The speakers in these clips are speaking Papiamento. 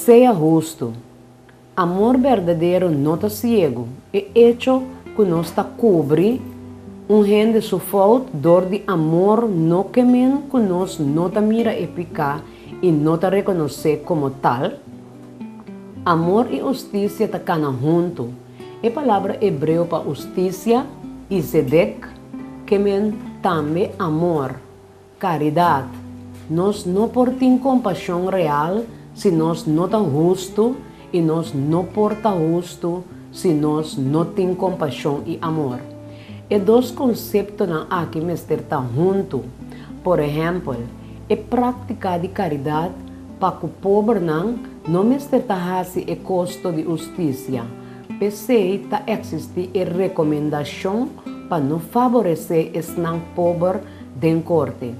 Sea hustu. Amor berdadero no ta siegu. E echo ku nos ta kubri un hende su fout dor di amor no ke men ku nos no ta mira e piká i no ta rekonosé komo tal. Amor i hustisia ta kana huntu. E palabra hebreo pa hustisia, tzedek, ke men tambe amor. Karidat. Nos no por tin kompashon real si nos no ta hustu i nos no por ta hustu si nos no tin kompashon i amor. E dos konseptonan aki mester ta huntu. Por ehèmpel, e práktika di karidat pa ku pobernan no mester ta hasi e kosto di hustisia. P'esei ta eksistí e rekomendashon pa no faboresé esnan pober den korte.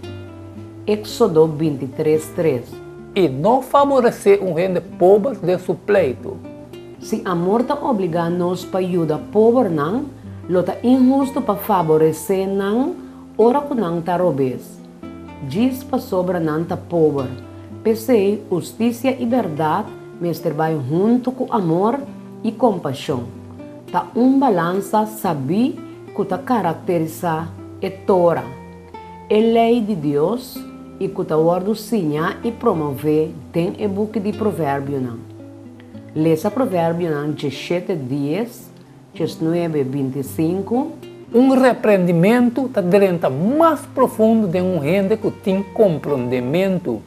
Éksodo bintitres tres. I no faboresé un hende pober den su pleitu. Si amor ta obligá nos pa yuda pobernan, lo ta inhustu pa faboresé nan ora ku nan ta robes, djis pasobra nan ta pober. P'esei, hustisia i bèrdat mester bai huntu ku amor i kompashon. Ta un balansa sabí ku ta karakterisá e Tora, e Lei di Dios, i ku ta wòrdu siñá i promové den e buki di Proverbionan. Lesa Proverbionan diesshete dies, diesnuebe bintisinku. Un reprendimentu ta drenta mas profundo den un hende ku tin komprondementu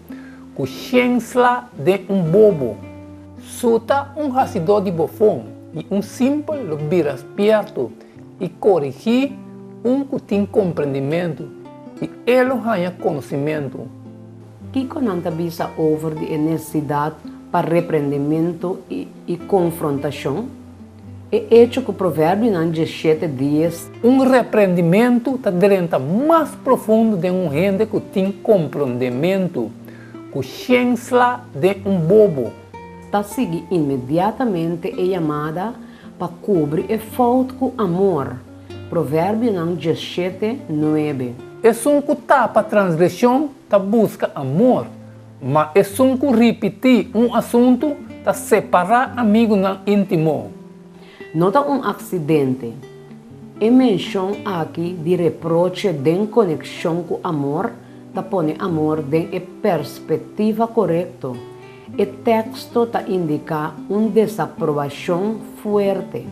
ku shensla den un bobo. Suta un hasidó di bofon i un simpel lo bira spiertu. I korigí un ku tin komprendimentu, i e lo haña konosimentu. Kiko nan ta bisa over di e nesesidat pa reprendementu i konfrontashon? E echo ku Proverbionan diesshete dies. Un reprendimentu ta drenta mas profundo den un hende ku tin komprondementu, ku shensla den un bobo. Ta sigui inmediatamente e yamada Pa kubri e fout ku amor. Proverbionan diesshete, nuebe. Esun ku tapa transgreshon ta buska amor, ma esun ku ripití un asuntu ta separá amigunan íntimo. No ta un aksidente. E menshon aki di reproche den konekshon ku amor ta pone amor den e perspektiva korekto. E teksto ta indiká un desaprobashon fuerte.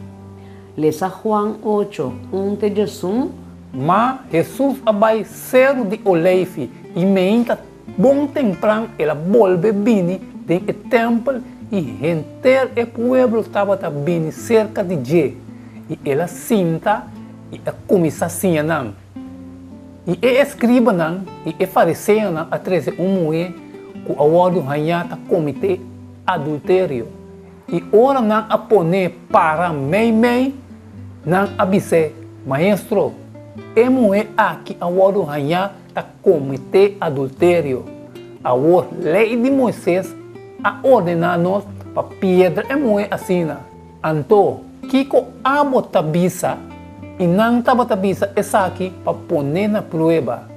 Lesa Juan ocho, un te djesun. Ma Hesus a bai Seru di Oleifi i meinta bon tempran el a bolbe bini den e tèmpel i henter e pueblo tabata bini serka di dje, i el a sinta i a kuminsá siña nan. I e eskribanan i e fariseonan a trese un muhé ku a wòrdu hañá ta kometé adulterio, i ora nan a pon'é para meimei, nan a bis'é, Maestro, e muhé aki a wòrdu hañá ta kometé adulterio. Awor Lei di Moises a ordená nos pa piedra e muhé asina. Anto, kiko abo ta bisa? I nan tabata bisa esaki pa pon'é na prueba,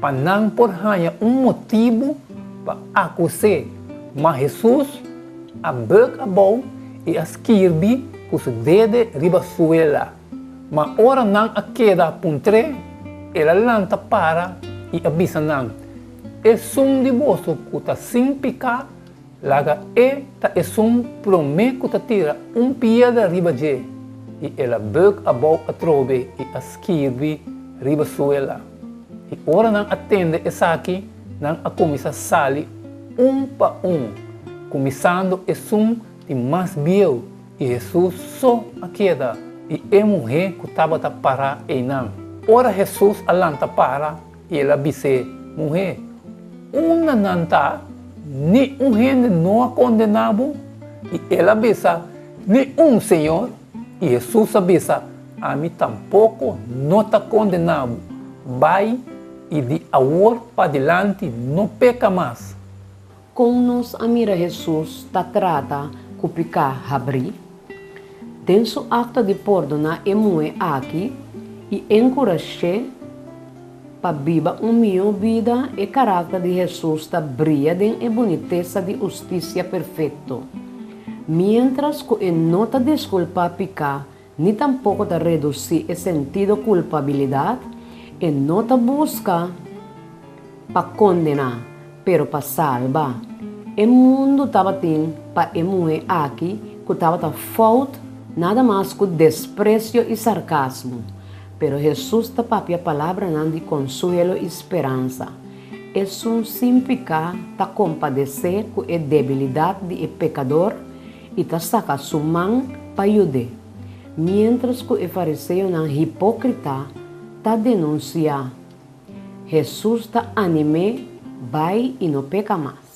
pa nan por haña un motibu pa akus'é. Ma Hesus a bùk abou i a skirbi ku su dede riba suela. Ma ora nan a keda puntr'é, el a lanta para i a bisa nan, Esun di boso ku ta sin piká, Laga e ta esun promé ku ta tira un piedra riba dje, i el a bùk abou atrobe i a skirbi riba suela. I ora nan a tende esaki, nan a kuminsá sali un pa un, kuminsando esun di mas bieu, i Hesus so a keda, i e muhé ku tabata pará einan. Ora Hesus a lanta para, I el a bis'é, Muhé, unda nan ta? Ni un hende no a kondená bo? I el a bisa, Ni un, Señor. I Hesus a bisa, Ami tampoko no ta kondená bo. Bai, i di awor padilanti no peka mas. Kon nos a mira Hesus ta trata ku piká habrí? Den su akto di pordoná e muhé aki i enkurash'é. pa biba un mihó bida, e karakter di Hesus ta bria den e bunitesa di hustisia perfekto. Miéntras ku e no ta diskulpá piká ni tampoko ta redusí e sentido kulpabilidat, e no ta buska pa kondená, pero pa salba. E mundu tabatin pa e muhé aki ku tabata fout nada mas ku despresio i sarkasmo. Pero Hesus ta papia palabranan di konsuelo i speransa. Esun sin piká ta kompadesé ku e debilidat di e pekador i ta saka su man pa yud'é. Miéntras ku e fariseonan hipókrita ta denunsiá, Hesus ta anim'é bai i no peka mas.